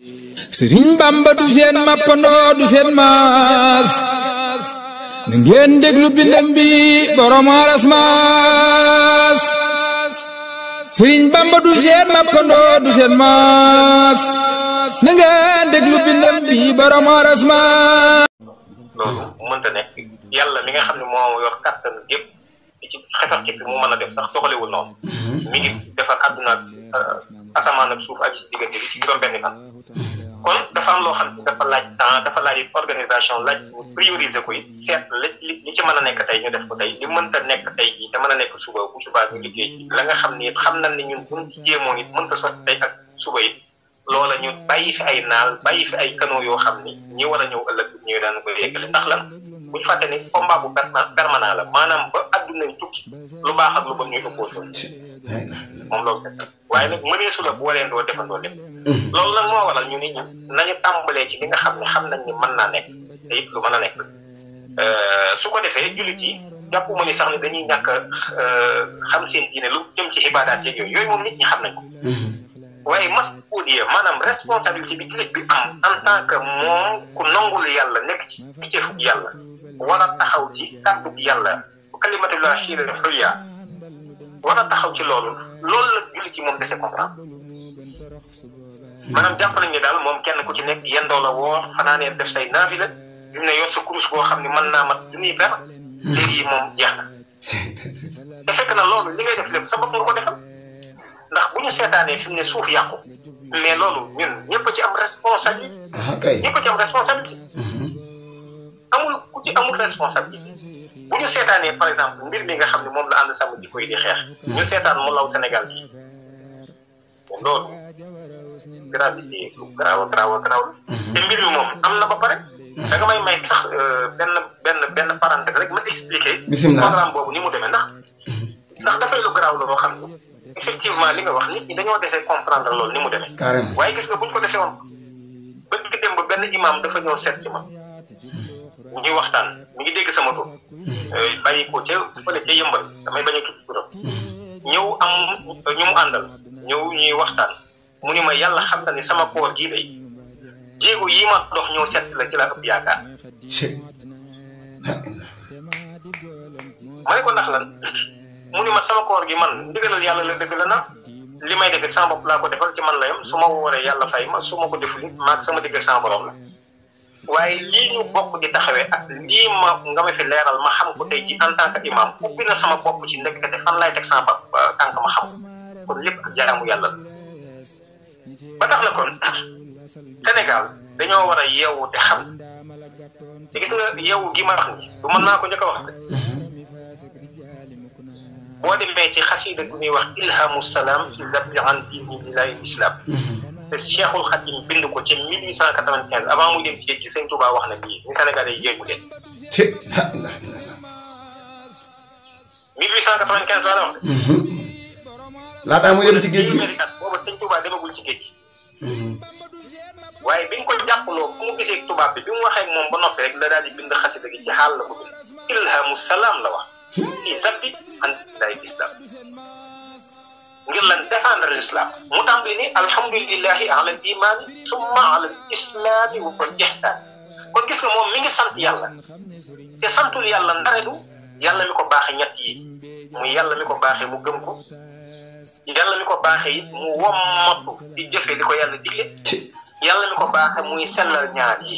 Sëriñ Bamba du seen mappandoo du seen maas na ngeen déglu bindam bi borom aras maas Sëriñ Bamba du seen mappandoo du seen maas na ngeen déglu bindam bi borom aras maas. loolu mënta nekk yàlla mi nga xam ne moo yor kàttan gépp ci xefex ci mu mën a def sax doxalewul noonu mi ngi defar àdduna asamaan ak suuf ak ci diggante bi ci juróom-benni fan. kon dafa am loo xam ne dafa laaj temps dafa laaj organisation laaj prioriser ko it seet li ci mën a nekk tey ñu def ko tey li mënta nekk tey jii te mën a nekk suba bu subaa ñu liggéey la nga xam ni xam nañ ni ñun buñ ci jéemoon it mënta sotti tey ak suba it loola ñu bàyyi fi ay naal bàyyi fi ay canaux yoo xam ni ñi war a ñëw ëllëg ñëw daan ko yeggale ndax lan bu ñu fàtte ni combat bu permanent la maanaam ba adduna tukki lu baax ak lu bon ñuy opposé moom loolu kese waaye nag mëneesu la bu waree doo defandoo lépp loolu nag moo waral ñu ni ñu nañu tàmbalee ci li nga xam ne xam nañ ni mën naa nekk te it lu mën a nekk su ko defee jullit yi jàpp ma ni sax ni dañuy ñàkk xam seen diine lu jëm ci ibaadaat yeeg yooyu moom nit ñi xam nañ ko waaye masuuliya maanaam responsabilité bi jullit bi am en tant que moom ku nangul yàlla nekk ci jëfu yàlla war a taxaw ci kàddu yàlla kalimatullahi hiya al-ulya war a taxaw ci loolu la jullit ci moom dese comprendre maanaam jàpp nañ ne daal moom kenn ku ci nekk yendoo la woor fanaanee def say naafila fi mu ne yor sa kurus boo xam ne mën naa mat junniy per léegi moom jeex na te fekk na loolu li ngay def lépp sa bopp nga ko defal ndax bu ñu seetaanee fi mu ne suuf yàqu mais loolu ñun ñëpp ci am responsabilité ñëpp ci am responsabilité amul ku ci amul responsabilité bu ñu seetaanee par exemple mbir mi nga xam ne moom la ànd sàmm jikko yi di xeex ñu seetaan mu law Sénégal bi loolu gravité lu garaaw te mbir mi moom am na ba pare da nga may sax benn parenthèse rek ma expliquer programme boobu ni mu demee ndax dafay lu garaaw loo xam ne effectivement li nga wax nit ñi dañoo desee comprendre loolu ni mu demee waaye gis nga buñ ko desee woon ba ki dem ba benn imam dafa ñëw seet si ma ñuy waxtaan mi ngi dégg sama tur bàyyi ko ca fële ca yëmbal damay bañ a tudd turam ñëw am ñu mu àndal ñëw ñuy waxtaan mu ni ma yàlla xam na ni sama koor gii day jéego yi ma dox ñëw seet la ci la ëpp yaakaar ma ne ko ndax lan mu ni ma sama koor gi man ndigalal yàlla la dëgg la na li may def sama bopp laa ko defal ci man la yam su ma wooree yàlla fay ma su ma ko deful maag sama diggal sama borom la waaye lii ñu bokk di taxawee ak lii nga ma fi leeral ma xam ko tey ji en tant que imam ubbi na sama bopp ci ndekete fan laay teg sama tànk ma xam kon lépp ak jaamu yàlla ba tax na kon Sénégal dañoo war a yeewu te xam te gis nga yeewu gi ma wax ni du mën naa ko njëkk a wax boo demee ci xasida bu ñuy wax ilhamu salaam fi zabri an diini lillahi islam te Cheikhul Khadim bind ko ci 1895 avant muy dem ci géej gi Sëñ Touba wax na lii ni Sénégalais yi jéegu leen 1895 laa la wax laataa muy dem ci géej gi at booba Sëñ Touba demagul ci géej gi waaye biñ ko jàppaloo bu mu gisee tubaab bi mu waxee ak moom ba noppi rek la daal di bind xasida gi ci xaal la ko bind ilhamu salaam la wax fi zabbi an diini islam ngir lan défendre l'islam mu tàmbali ni alhamdulillahi ala al imani summa ala al islami wal ihsan kon gis nga moom mi ngi sant yàlla te santul yàlla ndaredu yàlla mi ko baaxee ñett yi muy yàlla mi ko baaxee mu gëm ko yàlla mi ko baaxee it mu wommatu di jëfe li ko yàlla digle yàlla mi ko baaxee muy sellal ñaar yi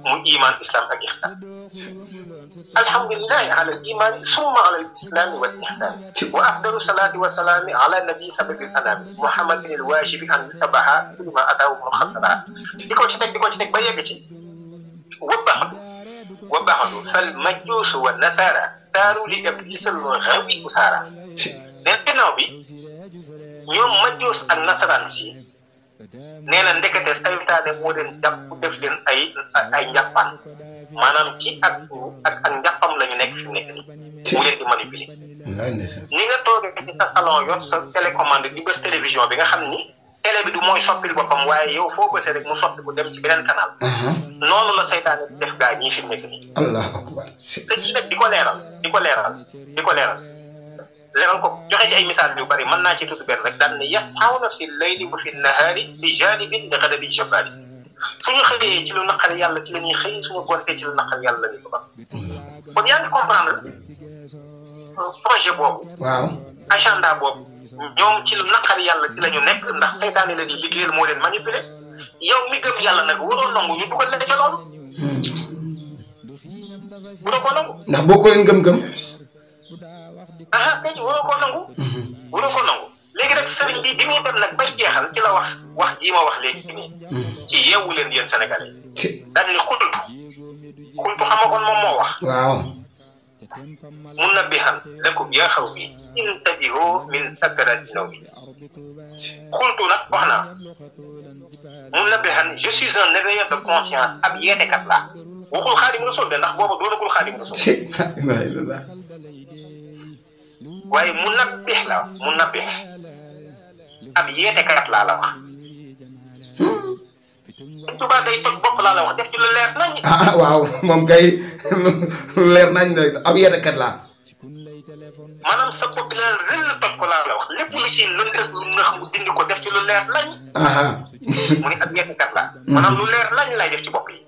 muy iman islam ak ihsan alhamdulillahi ala al imani summa ala al islami wal ihsan wa afdalu salati wa salami ala nabi sababil anami muhammadin al wajibi an yutabaha fi ma atahu min khasara di ko ci teg ba yegg ci wa baxdu fal majus wa nasara saaru li iblisal ghawi usara neen ginnaaw bi ñoom majus ak nasaraan si nee na ndekete saytaane moo leen jàpp def leen ay njàppaan maanaam ci ak njàppam la ñu nekk fi mu nekk nii mu leen di manipuler ni nga toogee ci sa salon yor sa télécommande di bës télévision bi nga xam ni télé bi du mooy soppil boppam waaye yow foo bësee rek mu soppi ko dem ci beneen canal noonu la saytaane di def gaa ñii fi mu nekk nii allahu akbar sa ci nag di ko leeral leeral ko joxe ci ay misaal yu bari mën naa ci tudd benn rek daan ne yas'awna fi layli wa fi nahaari bi jaanibin li ghadabi jabbaari suñu xëyee ci lu naqari yàlla ci la ñuy xëy suñu gontee ci lu naqari yàlla la ñuy ko kon yaa ngi comprendre projet boobu. waaw agenda boobu ñoom ci lu naqari yàlla ci la ñu nekk ndax seytaane la ñuy liggéeyal moo leen manipuler yow mi gëm yàlla nag waroo nangu ñu dugal la ca loolu. waroo koo nangu. ndax bokkoo leen gëm-gëm. kay waroo koo nangu. waroo koo nangu léegi nag sëriñ bi muy dem nag bay jeexal ci la wax jii ma wax léegi nii. ci yeewu leen yéen sénégalais. daal ni xultu xam nga kon moom moo wax. waaw. munabbihan lakum yaa xawmi intabihu min sakarati nawmi xultu nag wax naa munabbihan je suis un éveilleur de conscience ab yeetekat laa waxul Xaadimu Rasuul de ndax booba doonagul Xaadimu Rasuul waaye munabbih la munabbih ab yeetekat laa la wax Tuubaa day toj bopp laa la wax def ci lu leer nañ. waaw moom kay lu leer nañ ne ab yeetekat laa. maanaam sa bopp la rëll toj ko laa la wax lépp lu ci lëndëm lu nga xam dindi ko def ci lu leer nañ. mu ne ab yeetekat laa. maanaam lu leer nañ lay def ci bopp yi.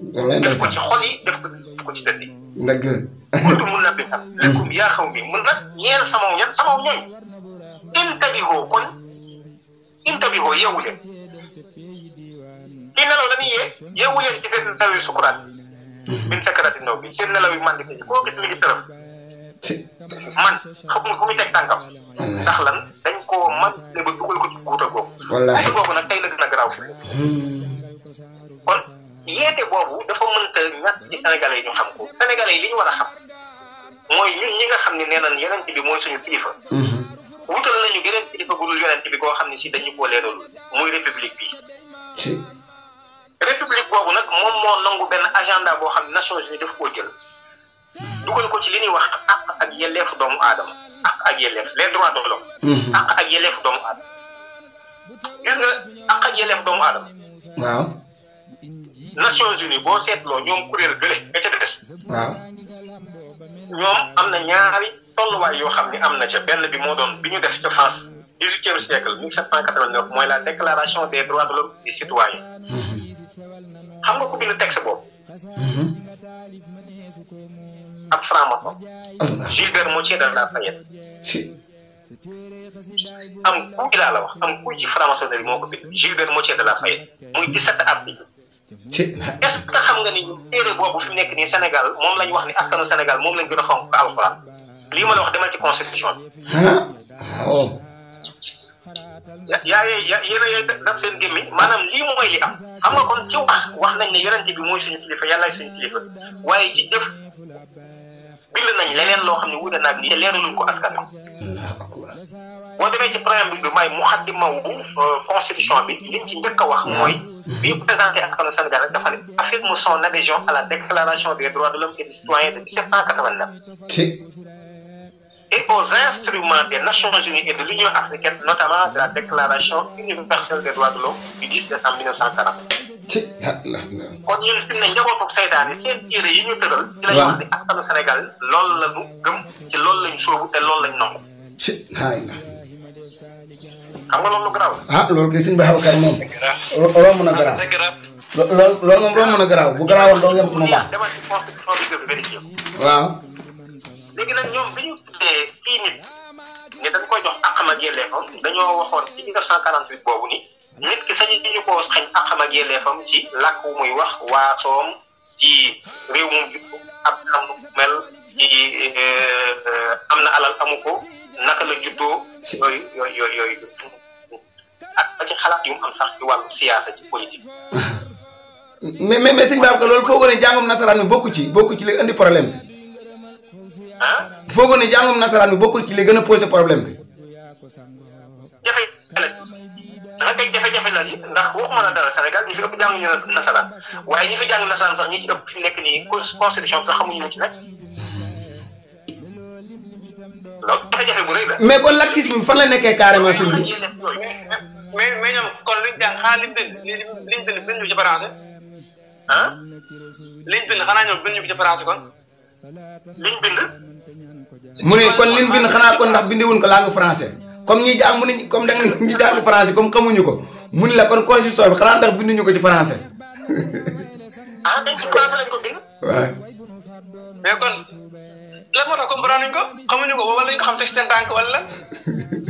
def ko ci xol yi def ko ci dënd yi. dëgg la. xultu mun na bi am. lekkum yaa xaw mi mun nag ñeel samaw ñooñ. intabihoo yeewu leen. kii nelaw la ñuy yeewu leen ci seen nelaw yu sukuraat min sakarati naw bi seen nelaw yu màndi fi koo gis mi ngi tëram man xamul fu muy teg tànkam ndax lan dañ koo man ne ba dugal ko ci guuta googu guuta googu nag tey la gën a garaaw fi kon yeete boobu dafa mënta ñàkk ci sénégalais yi ñu xam ko sénégalais yi li ñu war a xam mooy ñun ñi nga xam ne nee nañ yonent bi mooy suñu kilifa wutal nañu geneen kilifa gu dul yonent bi koo xam ne si dañu koo leeralul muy république bi république boobu nag moom moo nangu benn agenda boo xam ne Nations Unies daf koo jël dugal ko ci li ñuy wax àq ak yelleefu doomu aadama àq ak yelleef les droits de l'homme àq ak yelleefu doomu aadama gis nga àq ak yelleefu doomu aadama waaw Nations Unies boo seetloo ñoom kuréel gële nga ca des waaw ñoom am na ñaari tolluwaay yoo xam ne am na ca benn bi moo doon bi ñu def ca France 18e siècle 1789 mooy la déclaration des droits de l'homme et du citoyen xam nga ku bind texte boobu ab franc-maçon Gilbert Moutier de Lafayette am kuy laa la wax am kuy ci franc-maçonnerie moo ko bind Gilbert Moutier de Lafayette muy 17 articles est-ce que xam nga ni téere boobu fi mu nekk nii Sénégal moom lañ wax ni askanu Sénégal moom lañ gën a fonk ko alxuraan lii ma la wax demal ci constitution bi yéen a def seen gémmiñ maanaam lii mooy li am xam nga kon ci wax nañ ne yonent bi mooy suñu kilifa yàllaay suñu kilifa waaye ci jëf bind nañ leneen loo xam ne wuute naag lii te leeraluñ ko askan wi boo demee ci préambule bi mooy muxaddima wu constitution bi liñ ci njëkk a wax mooy bi ñu présenté askanu Sénégal rek dafa ne affirme son adhésion à la déclaration des droits de l'homme et du citoyen de 1789 et aux instruments des Nations Unies et de l'Union africaine, notamment de la Déclaration universelle des droits de l'homme du 10 décembre 1940. kon ñun fi mu ne njabootu seytaane seen téere yi ñu tëral. ci la ñu wax ni askanu Sénégal loolu la ñu gëm ci loolu lañ sóobu te loolu lañ nangu. xam nga loolu garaaw. loolu kay sëñ Babacar moom. romb na garaaw. loolu moom romb na garaaw bu garaawoon doo yem mu baax. demal ci constitution bi nga vérifié. waaw. léegi nag ñoom bi ñu tuddee kii nit ne dañ koy jox àqam ak yelleefam dañoo waxoon ci 1948 boobu ni nit ki sañu ñu ko xañ àqam ak yelleefam ci làkk wu muy wax waasoom ci réew mu ab am mel ci am na alal amu ko naka la juddoo yooyu ak ci xalaat yu mu am sax ci wàllu siyaasa ci politique. mais sëñ Babacar loolu foogoo ne jàngum nasaraan mi bokku ci li indi problème bi. foogoo ne jàngum nasaraan bi bokkul ci li gën a posé problème bi. jafe-jafe la ci ndax waxuma la dara Sénégal ñi fi ëpp jànguñu nasaraan waaye ñi fi jàng nasaraan sax ñi ci ëpp fi nekk nii constitution bi sax xamuñu lu ci nekk loolu jafe-jafe bu rëy la. mais kon laxisme bi fan la nekkee carrément sëñ bi. mais ñoom kon luñ jàng xanaa liñ bind bind ñu ci français liñ bind xanaa ñoom bind ñu ci français kon liñ bind mu ne kon liñ bind xanaa kon ndax bindiwuñ ko langue français comme ñi jàng mu ne comme da nga ñi jàng français comme xamuñu ko mu ne la kon constitution bi xanaa ndax binduñu ko ci français. ah dañ ci français lañ ko bind. waaw. mais kon lan moo tax comprendre nañ ko xamuñu ko wala ñu ko xam te seen tànk wala la.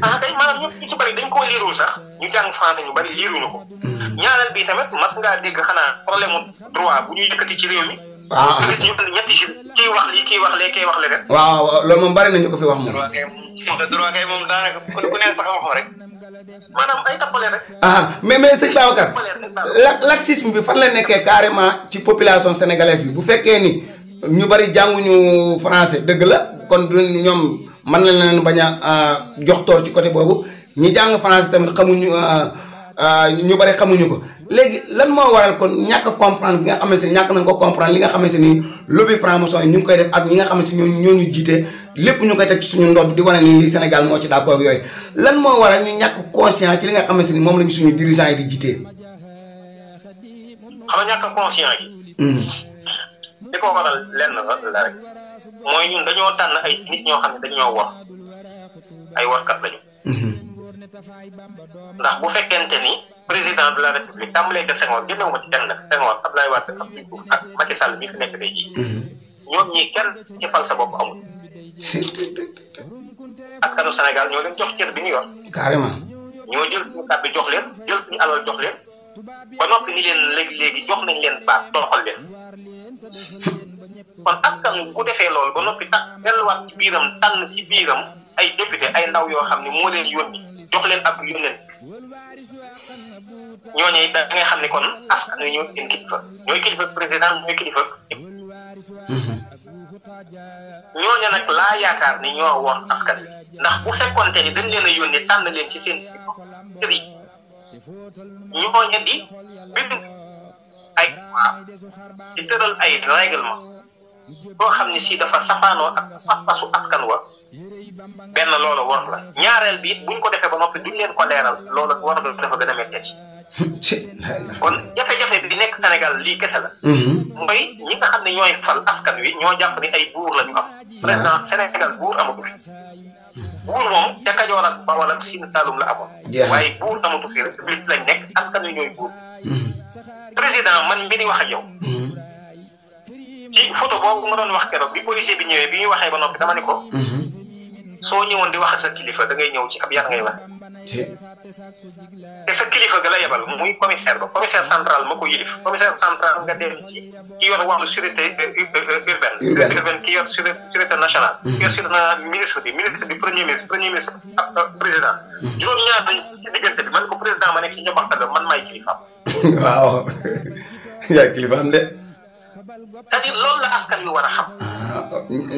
ah kay maanaam ñu ci bëri dañ koo liirul sax ñu jàng français ñu bëri liiruñu ko. ñaareel bi tamit mas ngaa dégg xanaa problème mu droit bu ñuy yëkkati ci réew mi. waaw gis ñu ñetti si kii wax lii kii wax lee kii wax leneen. waaw loolu moom bari nañu ko fi wax moom. droit kay moom daanaka ku ne sax waxoo rek. maanaam ay tappale rek. mais sëñ Babacar laxisme bi fan la nekkee carrément ci population sénégalaise bi bu fekkee ni ñu bari jànguñu français dëgg la kon du ñoom mën na leen bañ a jox toor ci côté boobu ñi jàng français tamit xamuñu ñu bari xamuñu ko léegi lan moo waral kon ñàkk a comprendre bi nga xamante ne ñàkk nañ ko comprendre li nga xamante ni lobby franc-maçon yi ñu ngi koy def ak ñi nga xamante ni ñoo ñu jiite lépp ñu koy teg ci suñu ndodd di wane ni lii Sénégal moo ci d'accord ak yooyu lan moo waral ñu ñàkk conscient ci li nga xamante ni moom lañu suñu dirigeants yi di jiitee. xam nga ñàkk conscient yi. li ko waral lenn la rek mooy ñun dañoo tànn ay nit ñoo xam ne dañoo war ay warkat lañu. ndax bu fekkente ni président de la république tàmbalee def Senghor génnewu ma ci kenn nag Senghor Abdoulaye Wade ak Macky Sall mi fi nekk tey jii. ñoom ñii kenn ci fal sa bopp amul. askanu Sénégal ñoo leen jox cër bi ñu yor. carrément. ñoo jël suñu kàddu jox leen jël suñu alal jox leen ba noppi ni leen léegi jox nañ leen baat doxal leen. kon askan bu defee loolu ba noppi delluwaat ci biiram tànn ci biiram ay député ay ndaw yoo xam ne moo leen yónni jox leen ab yónneen ñooñu da ngay xam ne kon askan wi ñooy seen kilifa ñooy kilifa président ñooy kilifa ñooñu nag laa yaakaar ni ñoo woon askan wi ndax bu fekkonte ni dañ leen a yónni tànn leen ci seen kër yi ñooñu di bind ay di tëral ay règlement boo xam ne si dafa safaanoo ak pas-pasu askan wa benn loolu war la ñaareel bi buñ ko defee ba noppi duñ leen ko leeral loolu war na dafa gën a métti kon jafe-jafe bi nekk Sénégal lii kese la. mooy ñi nga xam ne ñooy fal askan wi ñoo jàpp ni ay buur la ñu am. président Sénégal buur amatu fi. buur moom ca Kajoor ak Bawol ak Siin Saalum la amoon. waaye buur amatu fi république lañ nekk askan wi ñooy buur. président man mi di wax ak yow. ci photo boobu nga doon wax keroog bi policier bi ñëwee bi ñu waxee ba noppi dama ne ko. soo ñëwoon di wax ak sa kilifa da ngay ñëw ci ab yar ngay wax. te sa kilifa ga la yebal muy commissaire ba commissaire central ma ko yilif commissaire central nga dem ci ki yor wàllu sûreté urbaine. sûreté urbaine ki yor sûreté nationale. ki yor sûreté ministre bi premier ministre ak président. juróom-ñaar lañ ci diggante bi man ko président ma nekk ci ñoom man maay kilifaam. waaw yaa kilifaam de. c'est-à-dire loolu la askan wi war a xam.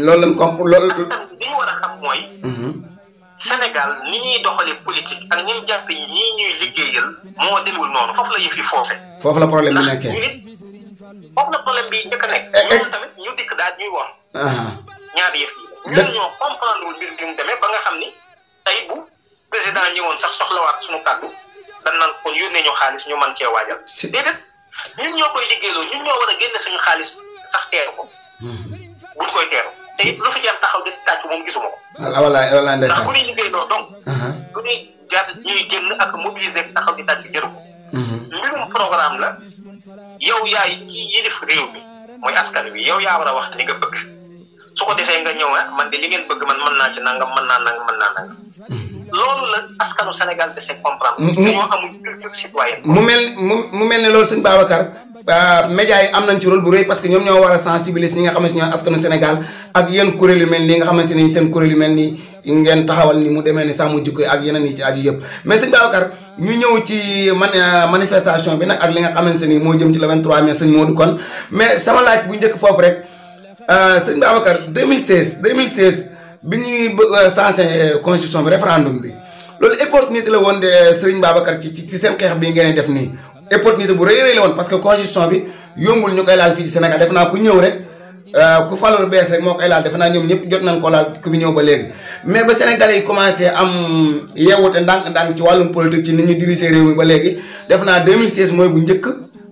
loolu lañ comp loolu. askan wi li ñu war a xam mooy. Sénégal ni ñuy doxalee politique ak ñi ñu jàpp ñii ñuy liggéeyal moo demul noonu foofu la yëf yi foofee. foofu la problème bi nekkee. ndax foofu la problème bi njëkk a nekk. ñoom tamit ñu dikk daal ñuy wax. ñaari yëf yi. ñun ñoo comprendre wul mbir mi mu demee ba nga xam ni tey bu président ñëwoon sax soxlawaat suñu kàddu dañ naan kon yónnee ñu xaalis ñu mën cee waajal. déedéet ñun ñoo koy liggéeyloo ñun ñoo war a génne suñu xaalis sax teeru ko. buñ koy teeru te it lu fi jar taxaw di tàcc moom gisuma ko. walaay ndeysaan ndax ku ñuy liggéeyloo donc. ku ñuy jar ñuy génn ak mobiliser taxaw di tàcc jëru ko. mbirum programme la yow yaay kii yilif réew mi mooy askan wi yow yaa war a wax li nga bëgg su ko defee nga ñëw man de li ngeen bëgg man mën naa ci nangam mën naa nangam. loolu la askanu Sénégal de se comprendre. ñoo amul culture citoyenne. mu mel ne loolu sëñ Babacar médias yi am nañ ci rôle bu rëy parce que ñoom ñoo war a sensibiliser ñi nga xamante ne ñooy askanu Sénégal ak yéen kuréel yu mel nii nga xamante ne seen kuréel yu mel nii ngeen taxawal ni mu demee ni sàmm jikko ak yeneen yi ci aju yëpp mais sëñ Babacar ñu ñëw ci manifestation bi nag ak li nga xamante ne moo jëm ci le 23 mai sëñ Modou kon mais sama laaj bu njëkk foofu rek sëñ Babacar 2016 bi ñuy sensé constitution bi référendum bi loolu opportunité la woon de Serigne Babacar ci seen xeex bi ngeen def nii opportunité bu rëy la woon parce que constitution bi yombul ñu koy laal fii ci Sénégal def naa ku ñëw rek ku falul bees rek moo koy laal def naa ñoom ñëpp jot nañ ko laal ku fi ñëw ba léegi mais ba Sénégalais yi commencé am yeewute ndànk ci wàllum politique ci ni ñu diriger réew mi ba léegi def naa 2016 mooy bu njëkk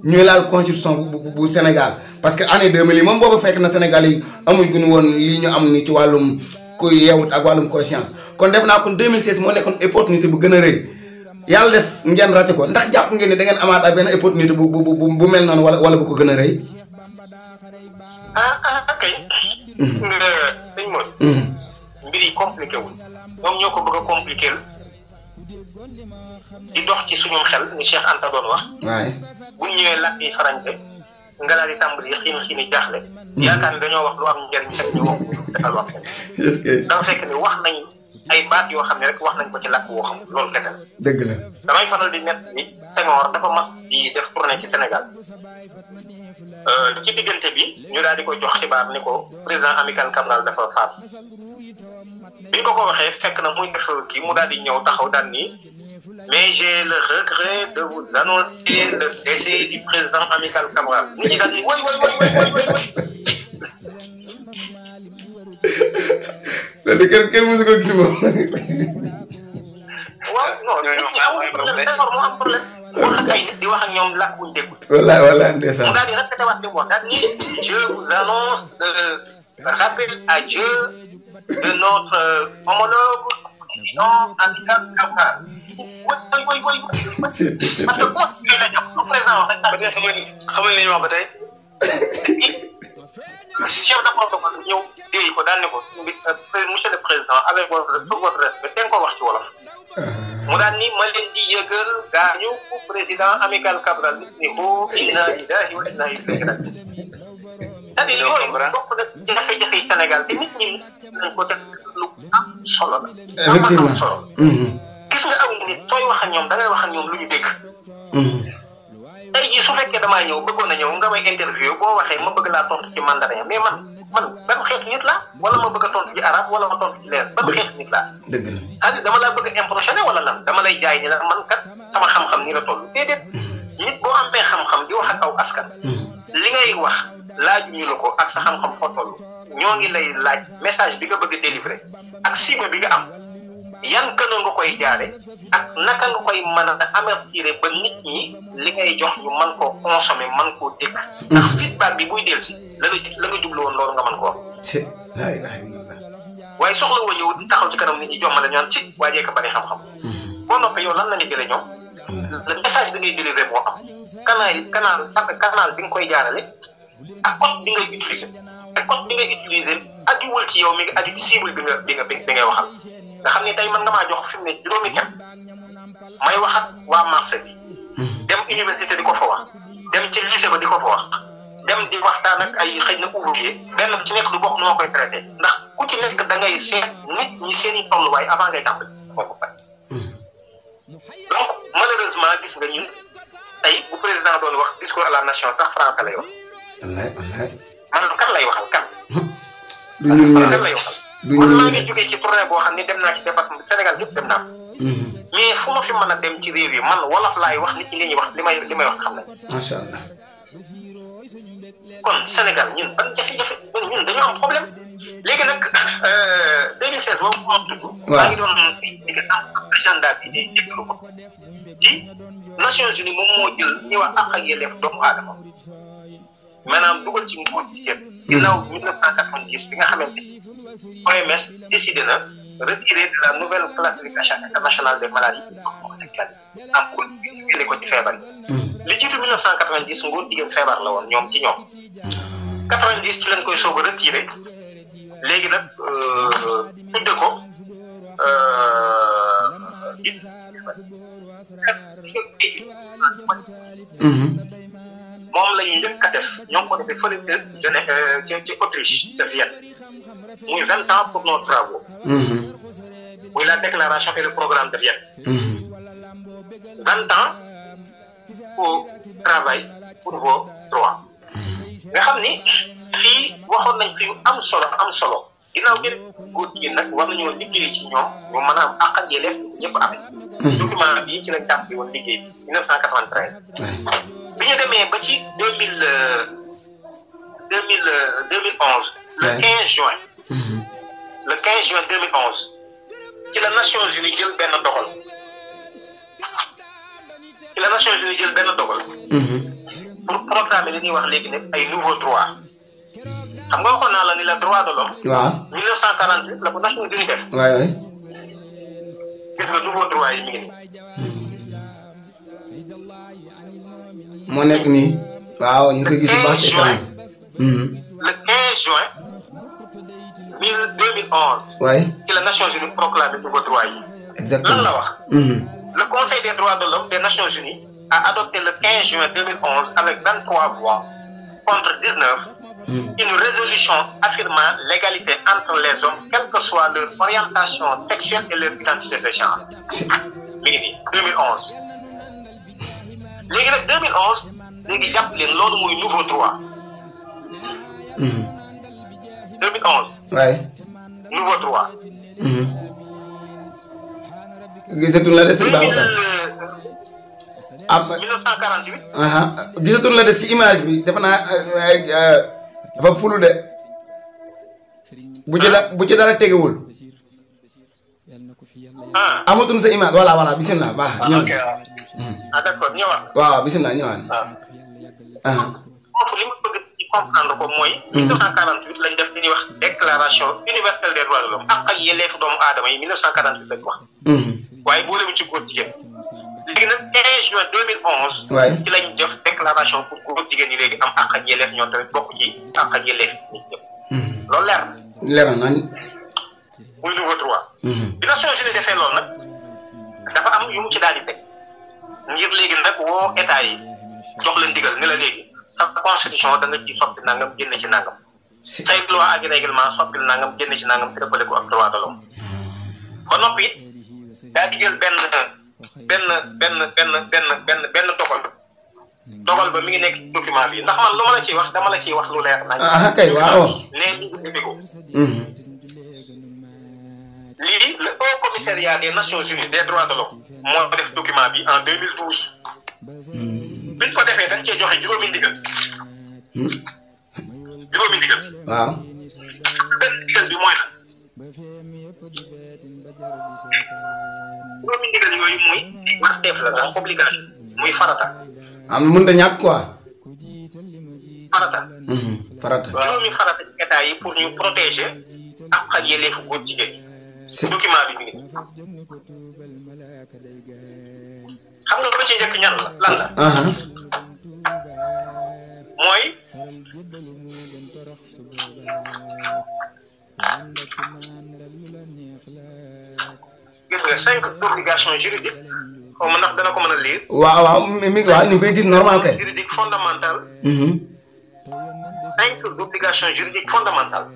ñuy laal constitution bu Sénégal parce que année 2000 yi moom boobu fekk na Sénégal yi amuñ gu ñu woon lii ñu am ni ci wàllum kuy yeewut ak wàllum conscience kon def naa kon 2016 moo nekkoon opportunité bu gën a rëy yàlla def ngeen raté ko ndax jàpp ngeen ne da ngeen amaat ak benn opportunité bu mel noonu wala bu ko gën a rëy. kay. nga sëñ Modou. mbir yi compliqué wul. ñoom ñoo ko bëgg a compliqué di dox ci suñu xel ni Cheikh Anta doon wax. waaye bu ñu ñëwee làkk yi farañte nga daal di tàmbali xiini jaaxle. yaakaar ni dañoo wax lu am njëriñ fekk ñu wax defal wax. est-ce que dafa fekk ni wax nañ ay baat yoo xam ne rek wax nañ ko ci làkk woo xam loolu kese la. dëgg la. damay faral di net ni Senghor dafa mas di def tournée ci Sénégal ci diggante bi ñu daal di ko jox xibaar ni ko président Amical Cabral dafa faatu bi ñu ko waxee fekk na muy def kii mu daal di ñëw taxaw daal ni mais j'ai le regret de vous annoncer le décès du président Amical Cabral nit ñi daal ni way. loolu kenn mësu ko gis moom. waaw non amul problème moo am problème. wax ak ay nit di wax ak ñoom làkk buñ déggul. wallaahi ndeysaan. mu daal di répété waat li mu wax daal ni je vous annonce le rappel à Dieu de notre homologue président Amical Cabral. way. parce que boo xoolee la jox lu président wax rek. ba tey xamal li ñu wax ba tey. chef de protocole ñëw déy ko daal ne ko monsieur le président avec votre respect te nga ko wax ci wolof. mu daal ni ma leen di yëgal gaañu président Amical Cabral nit ni ko inna lillahi wa inna ilayhi raji'un. c'est-à-dire yooyu bokk na jafe-jafe Sénégal te nit ñi nañ ko def lu am solo la. effectivement am solo. gis nga aw nit sooy wax ak ñoom da ngay wax ak ñoom lu ñu dégg. tey jii su fekkee damaa ñëw bëggoon na ñëw nga may interview boo waxee ma bëgg laa tontu ci mandarin mais man ban xeetu nit la wala ma bëgg a tontu ci arabe wala ma tontu ci leer ban xeetu nit la. dëgg la c'est-à-dire dama laa bëgg a impressionné wala lan dama lay jaay ni la man kat sama xam-xam ni la toll déedéet. nit boo amee xam-xam di wax ak aw askan. li ngay wax laajuñu la ko ak sa xam-xam foo toll ñoo ngi lay laaj message bi nga bëgg a délivrer ak cible bi nga am. yan kën nga koy jaare ak naka nga koy mën a amertir ba nit ñi li ngay jox ñu mën koo consommer mën koo dégg. ndax feedback bi buy dellu si la nga jublu woon loolu nga mën koo waaye soxla woo ñëw di taxaw ci kanam nit ñi jommale ñoon ci waajee ko bari xam-xam. boo noppee yow lan la ñuy jëlee ñoom. le message bi ngay délivrer moo am. canal bi nga koy jaarale ak code bi ngay utiliser te code bi ngay utiliser ajuwul ci yow mi ngi aju ci cible bi ngay waxal. nga xam ne tey man nga maa jox fi mu ne juróomi kenn may wax ak waa marché bi dem université di ko fa wax dem ci lycée ba di ko fa wax dem di waxtaan ak ay xëy na ouvrier benn ci nekk du bokk nu ma koy traité ndax ku ci nekk da ngay seet nit ñi seen i tolluwaay avant ngay tàmbali moo ko fay. donc malheureusement gis nga ñun tey bu président doon wax discours à la nation sax français lay wax. wallaay. man kan lay waxal kan. du ñun ñii kan lay waxal. man maa ngi jógee ci tournée boo xam ne dem naa ci département Sénégal yëpp dem naa mais fu ma fi mën a dem ci réew yi man wolof laay wax nit ñi li ñuy wax li may wax xam nañ. macha allah. kon Sénégal ñun ban jafe-jafe ñun dañoo am problème léegi nag 2016 boobu moo tudd. waaw maa ngi doon expliqué agenda bi di jéggalu ko ci Nations Unies moom moo jël ñi wax àq ak yelleef doomu aadama maanaam dugal ci nguur jigéen. ginnaaw 1990 bi nga xamante ni OMS décidé na retirer de la nouvelle classification internationale des maladies sexuelles am ko génne ko ci feebar yi. li jiitu 1990 nguur jigéen feebar la woon ñoom ci ñoom. 90 ci lañ koy soog a retiré léegi nag tudde ko moom la ñu njëkk a def ñoo ngi ko defee fële ci Autriche de Vienne muy 20 ans pour nos travaux. muy la déclaration et le programme de Vienne. 20 ans au travail pour vos droits. nga xam ni fii waxoon nañ fi am solo ginnaaw gi góor jigéen nag war nañoo liggéey ci ñoom ñu mën a am àq ak yelleef ñëpp amee. document bi ci lañ tàmbali woon liggéey bi 1993. bi ñu demee ba ci 2011. le 15 juin. le 15 juin 2011. ci la Nations Unies jël benn dogal. pour programmer li ñuy wax léegi nag ay nouveaux droits xam nga waxoon naa la ni la droit de l'homme. waaw 1948 la ko Nations Unies def. waay waay. gis nga nouveau droit yi mi ngi nii. moo nekk nii. waaw ñu ngi koy gis bu baax ci écran. le 15 juin 2011. waay. ci la Nations Unies proclamé nouveau droit yi. exactement lan la wax. Le Conseil des droits de l'homme des Nations Unies a adopté le 15 juin 2011 avec 23 voix contre 19 une résolution affirmant l'égalité entre les hommes, quelle que soit leur orientation sexuelle et leur identité de genre. mi ngi nii 2011. léegi nag 2011 léegi jàpp leen loolu muy nouveau droit. 2011. waay. nouveau droit. gisatul la des si Babacar. 1948. gisatul la des ci image bi defe naa dafa fulu de. bu ci dara tegewul. amatul sa image voilà bisimilah baax ñëw. ok d'accord ñëwaat. waaw bisimilah ñëwaat. foofu li ma bëgg ci comprendre ko mooy. 1948 lañ def li ñuy wax déclaration universelle des droits de l'homme ak yelleefu doomu aadama yi 1948 lañ wax. waaye boole mu ci góor jigéen. léegi nag 15 juin 2011. waay ci lañ def déclaration pour góor jigéen ñi léegi am àq ak yelleef ñoo tamit bokk ci àq ak yelleef nit ñëpp. loolu leer na. leer nañ. muy nouveau droit. bi Nations Unies defee loolu nag dafa am yu mu ci daal di teg ngir léegi nag woo état yi jox leen digal ni la léegi sa constitution da nga ci soppi nangam génn ci nangam. say loi ak règlement soppil nangam génn ci nangam te dëppale ko ak droit de l'homme. ba noppi it daa di jël benn dogal ba mi ngi nekk document bi ndax man lu ma la ciy wax dama la ciy wax lu leer nañ. kay waaw. nee nañu ko. lii le Haut Commissariat des Nations Unies des droits de l'homme moo def document bi en 2012. biñ ko defee dañ cee joxe juróomi ndigal. waaw. benn ndigal bi mooy la. juróomi ndigal yooyu muy warteef la sax obligation muy farata. am na mënut a ñàkk quoi. farata. farata. juróomi farata ci état yi pour ñu protéger ak ak yelleefu góor jigéen. document bi mi ngi xam nga ba ci njëkk ñan la lan la. mooy gis nga 5 obligations juridiques xaw ma ndax dana ko mën a lire. waaw mi ngi waaw ñu ngi koy gis normal kay. juridique fondamentale. 5 obligations juridiques fondamentales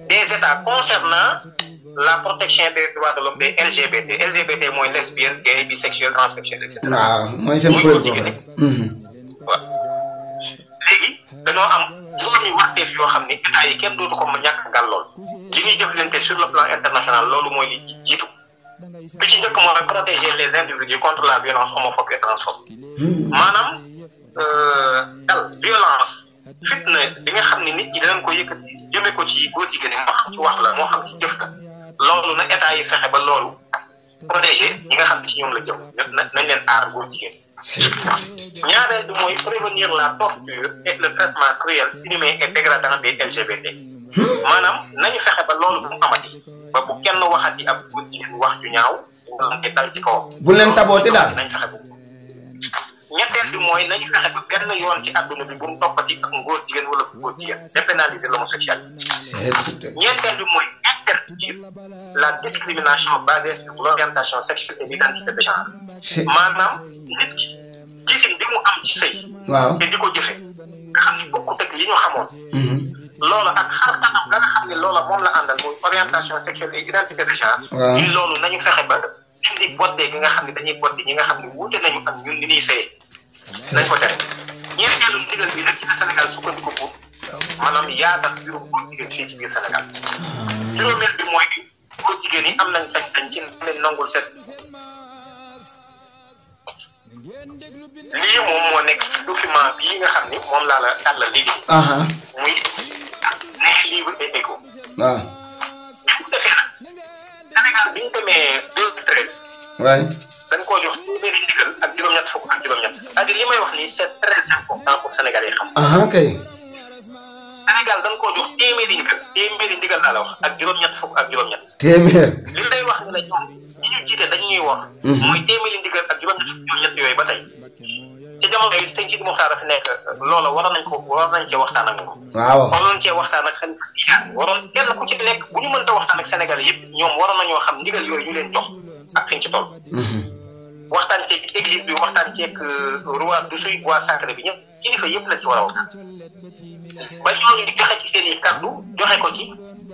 des États concernant la protection des droits de l'homme des LGBT. LGBT mooy lesbienne, gay, bisexuel, transsexuel, etc. waaw mooy seen kuréel boobu rek. waaw léegi dañoo am juróomi waxteef yoo xam ni état yi kenn dootu ko ma ñàkk gàll lool li ñuy jëflante sur le plan international loolu mooy li jiitu bi ci njëkk mooy protéger les individus contre la violence homophobe et transphobe maanaam violence fitna bi nga xam ni nit ñi danañ ko yëkkati jëme ko ci góor jigéen ñi moo xam ci wax la moo xam ci jëf la loolu na état yi fexe ba loolu protéger ñi nga xam ne ci ñoom la jëm nañ leen aar góor jigéen ñaareel bi mooy prévenir la torture et le traitement cruel, inhumain et dégradant des LGBT. maanaam nañu fexe ba loolu bu mu amati ba bu kenn waxati ab góor jigéen wax ju ñaaw wala nga dal ci kawam. bu leen taboote daal nañ fexe ba ñetteel bi mooy nañu fexe ba benn yoon ci àdduna bi bu mu toppati ak ngóor jigéen wala góor jigéen dépénaliser l'homosexualité. ñeenteel bi mooy interdire la discrimination basée sur l'orientation sexuelle et l'identité de genre. maanaam nit ki gisin bi mu am ci sëy. waaw te di ko jëfe nga xam ni bokkut ak li ñu xamoon. loola ak xar kanam nga xam ne loola moom la àndal muy orientation sexuelle et identité de genre. waaw ñun loolu nañu fexe ba indi boddee gi nga xam ne dañuy boddi ñi nga xam ne wuute nañu ak ñun ni ñuy sëyee. nañ ko tere ñeenteelu ndigal bi nag ci la Sénégal sukkandiku pour maanaam yaatal mbirum góor jigéen fii ci biir Sénégal. juróomeel bi mooy góor jigéen yi am nañ sañ-sañ ci leen nangul seen. lii moom moo nekk document bii nga xam ni moom laa la tàllal léegi. muy neex livre et écho. waaw. Sénégal bi ñu demee 2013. waay. dañ koo jox téeméeri ndigal ak juróom-ñett fukk ak juróom-ñett c'est-à-dire li may wax nii c'est très important pour Sénégalais yi xam. kay. Sénégal dañ koo jox téeméeri ndigal laa la wax ak juróom-ñett fukk ak juróom-ñett. téeméer. li lay wax ne la ñoom ñi ñu jiite dañ ñuy wax. mooy téeméeri ndigal ak juróom-ñett fukk juróom-ñett yooyu ba tey. te jamono yi sëñ Sidi Mokhtar dafa nekk loola waroon nañ cee waxtaan ak moom. waaw waroon nañ cee waxtaan ak xel waroon kenn ku ci nekk bu ñu mënta waxtaan ak Sénégal yëpp ñoom waroon nañoo xam ndigal yooyu ñu leen jox ak fiñ ci toll. waxtaan ceeg église bi waxtaan ceeg roi du suy waa sacré bi ñëpp kilifa yëpp lañ ci war a waxtaan. ba ñoo ngi joxe ci seen i kaddu joxe ko ci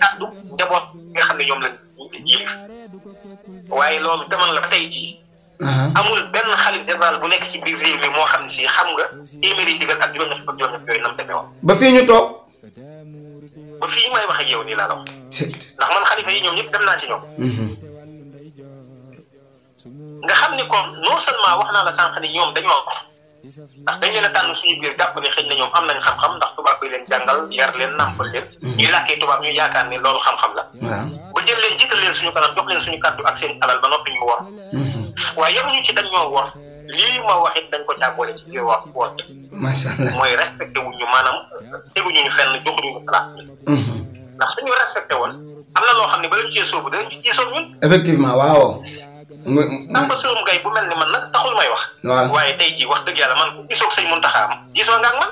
kaddu njaboot nga xam ne ñoom lañ yilif waaye loolu demal la ba tey jii. amul benn xalif général bu nekk ci biir réew mi moo xam ne si xam nga téeméeri ndigal ak juróom-ñett fukk juróom-ñett yooyu nam demee woon. ba fii ñu toog. ba fii may wax ak yow nii laa la wax. ndax man xalifa yi ñoom ñëpp dem naa ci ñoom. nga xam ni kon non seulement wax naa la sànq ni ñoom dañoo ko ndax dañ leen a tànn suñu biir jàpp ne xëy na ñoom am nañ xam-xam ndax tubaab bi leen jàngal yar leen nàmpal leen. ñuy làkkee tubaab ñu yaakaar ne loolu xam-xam la. ba jël leen jiital leen suñu kanam jox leen suñu kàddu ak seen alal ba noppi ñu wor. waaye yemuñu ci dañ ñoo wor lii ma wax it dañ ko jàppale ci biir wax woor bi. macha allah mooy respecté wuñu maanaam teguñu ñu fenn joxuñu ñu place bi. ndax suñu respecté woon am na loo xam ne ba leen cee sóobu dañ ci sóobu ñun. effectivement waaw. Samba Saloum Gaye bu mel ni man nag taxul may wax. waaw waaye tey jii wax dëgg yàlla man ku gisoog sëñ Mountakha am gisoo nga ak man.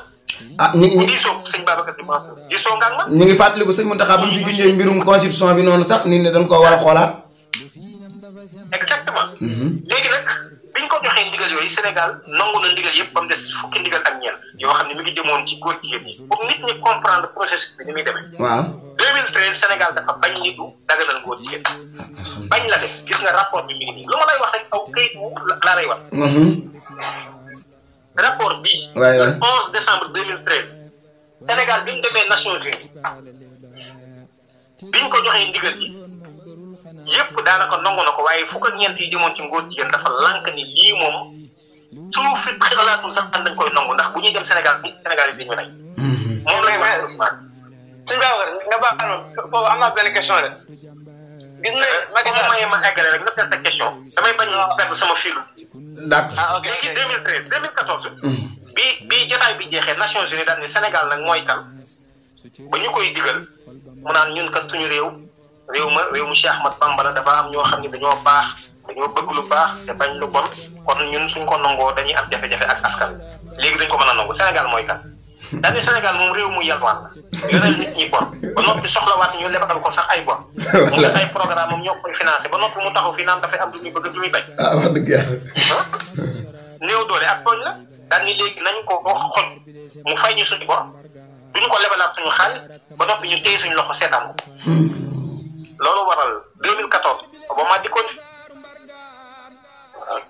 ñi gisoog sëñ Babacar Sy Mansour gisoo nga ak man. ñu ngi fàttaliku sëñ Mountakha bu ñu fi junjee mbirum constitution bi noonu sax nit ne dañ koo war a xoolaat. exactement. léegi nag biñ ko joxee ndigal yooyu Sénégal nangu na ndigal yëpp ba mu des fukki ndigal ak ñeent yoo xam ne mi ngi jëmoon ci góor jigéen ñi pour nit ñi comprendre processus bi ni muy demee. waaw 2013 Sénégal dafa bañ ni du daganal góor jigéen bañ la def gis nga rapport bi mi ngi nii lu ma lay wax rek aw këyit wu laa lay wax. rapport bii. waay waay 11 décembre 2013 Sénégal bi ñu demee Nations Unies biñ ko joxee ndigal bi yëpp daanaka nangu na ko waaye fukk ak ñeent yi jëmoon ci ngóor jigéen dafa lànk ni lii moom suñu fi xelaatul sax dañ koy nangu ndax bu ñuy dem Sénégal bi Sénégal yi dañu rey. moom lay wax sëñ Babacar nga baaxal ma foofu am naa benn question de. gis nga Macky Sall ma eggale rek nga perte sa question. damay bañ a perdre sama filu. d'accord ah ok léegi 2013 2014. bi jotaay bi jeexee Nations Unies daal ni Sénégal nag mooy kan ba ñu koy digal mu naan ñun kat suñu réew mu Cheikh Ahmad Bamba la dafa am ñoo xam ne dañoo baax dañoo bëgg lu baax te bañ lu bon kon ñun suñ ko nangoo dañuy am jafe-jafe ak askan léegi dañ ko mën a nangu Sénégal mooy kan. dañuy Sénégal moom réew mu yalwaan la yoreel nit ñi bor ba noppi soxlawaat ñu lebal ko sax ay bor mu def ay programme moom ñoo koy financé ba noppi mu taxaw fi naan dafay am lu muy bëgg lu muy bañ. wax dëgg yàlla. néew doole ak tooñ la daal ni léegi nañ ko xoj mu fay ñu suñu bor duñu ko lebalaat suñu xaalis ba noppi ñu téye suñu loxo seetaan ko loolu waral 2014 Obama dikkoon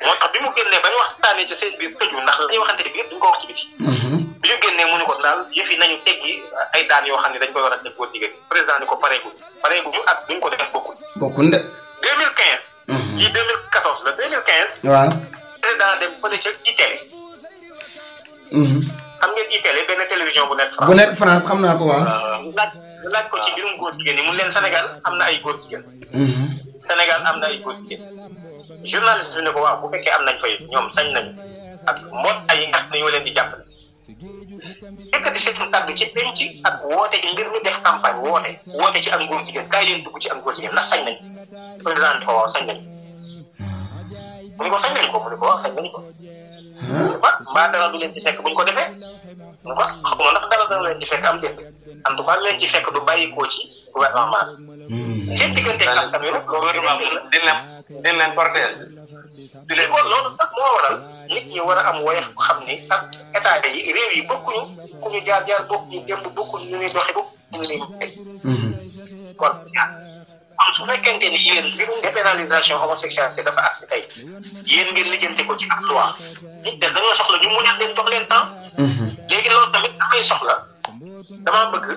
moo tax bi mu génnee ba ñu waxtaanee ci seen biir tëju ndax la ñuy waxante ci biir duñ ko wax ci biti. bi ñu génnee mu ni ko daal yëf yi nañu teggi ay daan yoo xam ne dañ koy war a teg góor jigéen président ni ko pareeguñu ak duñ ko def bokkul de. 2015. lii 2014 la 2015. waaw. président dem fële ca ITélé. xam ngeen ITélé benn télévision bu nekk France. bu nekk France xam naa ko waaw. laaj ko ci mbirum góor jigéen yi mun leen Sénégal am na ay góor jigéen. Sénégal am na ay góor jigéen. journaliste bi ne ko waaw bu fekkee am nañ fa it ñoom sañ nañu ak mboot ay nga xam ne ñoo leen di jàppale. fekkati seen kàddu ci penc ak woote ci mbir mi def campagne woote ci ak ngóor jigéen kaay leen dugg ci ak ngóor jigéen ndax sañ nañ président ni ko waaw sañ nañ mu ne ko sañ nañ ko mu ne ko waaw sañ nañ ko. mbaa dara du leen ci fekk buñ ko defee mu ko xamuma ndax dara leen ci fekk am déet en tout cas leen ci fekk du bàyyikoo ci gouvernement bi. seen diggante ak tamit gouvernement bi dina leen porter di leen ko loolu nag moo waral nit ñi war a am woyof xam ni ak état yi réew yi bokkuñu ku ñu jaar bokkuñu démb bokkuñu ñu ñuy doxee bokkuñu ñu ñuy tey kon su fekkente ni yéen mbirum dépénalisation homosexualité dafa agsi tey yéen ngeen lijjante ko ci ak loi nit de dañoo soxla ñu muñal leen jox leen temps léegi loolu tamit damay soxla damaa bëgg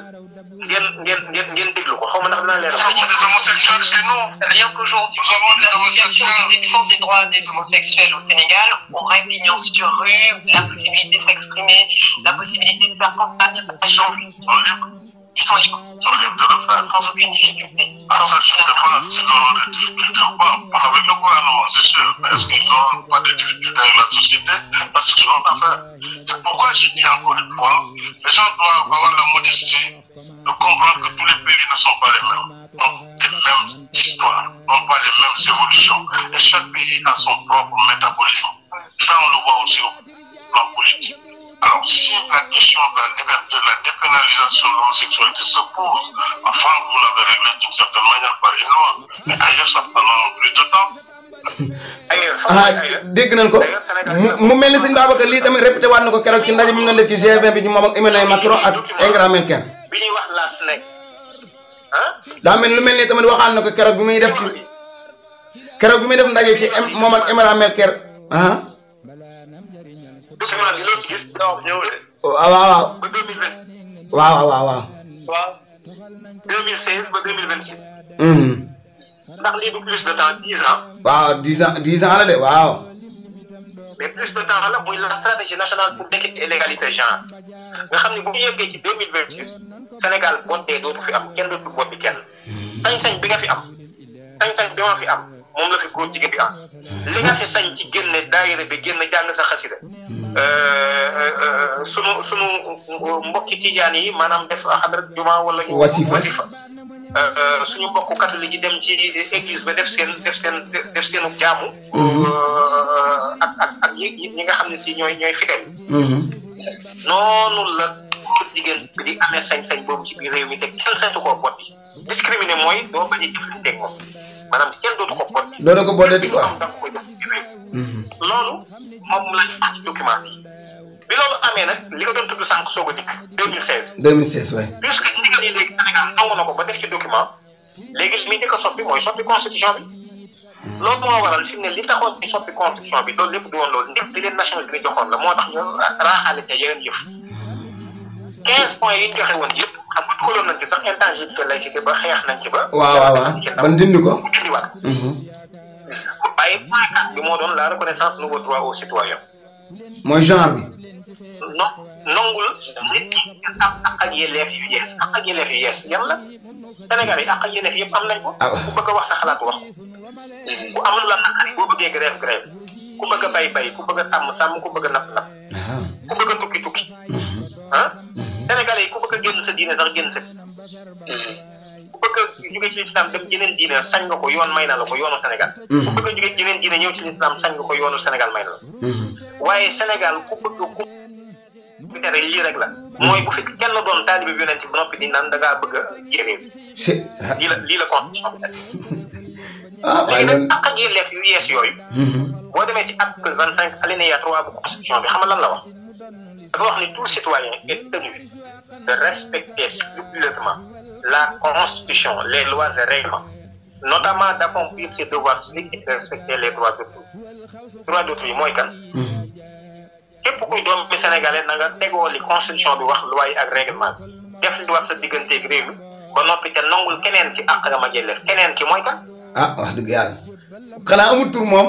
ngeen déglu ko xaw ma ndax dinaa leen des homosexuels parce que nous, rien qu'aujourd'hui, l'association de défense des droits des homosexuels au Sénégal aurait pignon sur rue, la possibilité de s'exprimer, la possibilité de faire campagne. Ils sont libres de le faire sans aucune difficulté. Alors, ça, je ne sais pas s'ils auront des difficultés ou pas. Avec le gouvernement, c'est sûr. Est-ce qu'ils n'auront pas de difficultés avec la société? Parce que c'est une autre affaire. C'est pourquoi je dis encore une fois, les gens doivent avoir la modestie de comprendre que tous les pays ne sont pas les mêmes. N'ont les mêmes histoires, n'ont pas les mêmes évolutions. Et chaque pays a son propre métabolisme. Ça, on le voit aussi au plan politique. Alors, si la question de la dépénalisation de l'homosexualité se pose, en France, vous l'avez réglé d'une certaine manière par une loi, mais ailleurs, ça prendra plus de temps. dégg nañ ko mu mel ni sëñ Babacar lii tamit répété waat na ko keroog ci ndaje mi ñu doon def ci G20 bi ñu moom ak Emmanuel Macron ak Angela Merkel. bi ñuy wax la SNEC ah. daa mel lu mel ni tamit waxaan na ko keroog bi muy def ci keroog bi muy def ndaje ci moom ak Angela Merkel ah. document bi loolu gis ñëw de. waaw waaw. ba 2020. waaw waaw waaw. waaw 2016 ba 2026. ndax lii du plus de temps 10 ans. waaw 10 ans la de waaw. mais plus de temps la muy la stratégie nationale pour l'équité et l'égalité genre nga xam ne bu ñu yeggee ci 2026 Sénégal bootee dootu fi am kenn dootu boot bi kenn sañ-sañ bi nga fi am sañ-sañ bi ma fi am moom la fi góor jigéen bi am li nga fi sañ ci génne daayira bi génn jàng sa xasida sunu mbokki tijaan yi maanaam def xadrat juma wala ñu wasifa suñu mbokku catholique yi dem ci église ba def seenu jaamu ak ñi nga xam ne si ñooy fidèle noonu la jigéen bi di amee sañ-sañ boobu ci biir réew mi te kenn saytu koo bot yi discriminé mooy doo bañ a jëflanteeg moom maanaam si kenn dootu ko bot yi doo ko bootee quoi loolu moom lañ wax ci document bi loolu amee nag li nga doon tudd sànq soog a dikk 2016 2016 waay puisque ndigal yi léegi Sénégal nangu na ko ba def ci document léegi li muy njëkk a soppi mooy soppi constitution bi loolu moo waral fi mu ne li taxoon ci soppi constitution bi loolu lépp du woon loolu ndek di leen nationalité bi joxoon la moo tax ñu raaxaale ca yeneen yëf 15 points yi ñu joxe woon yëpp xam nga xoloon nañ ci sax intangibilité laïcité ba xeex nañ ci ba waaw ban dindi ko dindiwaat waaye point 4 bi moo doon la reconnaissance nouveau droit aux citoyens mooy genre bi non nongul nit ñi am ak yelleef yu yees ak yelleef yu yees yan la Sénégal yi ak yelleef yëpp am nañ ko ku bëgg a wax sa xalaat wax ku amul la naqari boo bëggee grève ku bëgg a bay ku bëgg a sàmm ku bëgg a napp ku bëgg a tukki ah Sénégalais yi ku bëgg a génn sa diine sax génn sa ku bëgg a jóge ci lislaam dem jeneen diine sañ nga ko yoon may na la ko yoonu Sénégal ku bëgg a jóge jeneen diine ñëw ci lislaam sañ nga ko yoonu Sénégal may na la waaye Sénégal ku bëgg ku tere lii rek la mooy bu fi kenn doon taalibe bi yonent ba noppi di naan da ngaa bëgg a jéeree lii la constitution bi léegi nag ak yelleef yu yees yooyu boo demee ci article 25 alinéa 3 bu constitution bi xam nga lan la wax dafa wax ni tout citoyen est tenu de respecter scrupuleusement la constitution les lois et règlements notamment d'accomplir ses devoirs civiques et de respecter les droits d'autrui droits d'autrui mooy kan képp kuy doom bi sénégalais na nga tegoo li constitution bi wax loi ak règlement bi def li wax sa digganteeg réew mi ba noppi te nangul keneen ki àq nga ma jëleef keneen ki mooy kan wax dëgg yàlla xanaa amul tur moom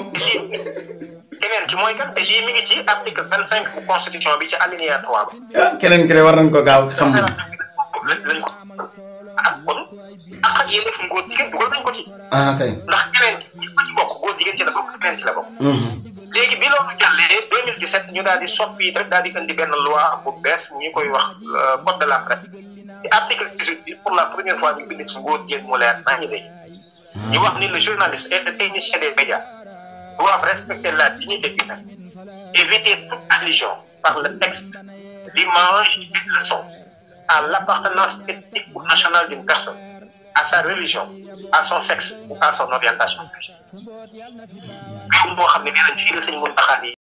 keneen ki mooy kan te lii mi ngi ci article 25 bu constitution bi ci alinéa 3 ba keneen ki de war nañ ko gaaw xam lañ ko kon ak yelleef góor jigéen dugal nañ ko ci kay ndax keneen ki ci bokk góor jigéen ci la bokk keneen ci la bokk léegi bi loolu jàllee 2017 ñu daal di soppi rek daal di indi benn loi bu bees ñu koy wax code de la presse ci article 18 bi pour la première fois ñu bind ci góor jigéen mu leer naa ñu day ñu wax ni le journaliste et le technicien des médias doivent respecter la dignité humaine, éviter toute allusion par le texte, l'image et le son à l'appartenance ethnique ou nationale d'une personne, à sa religion, à son sexe ou à son orientation sexuelle.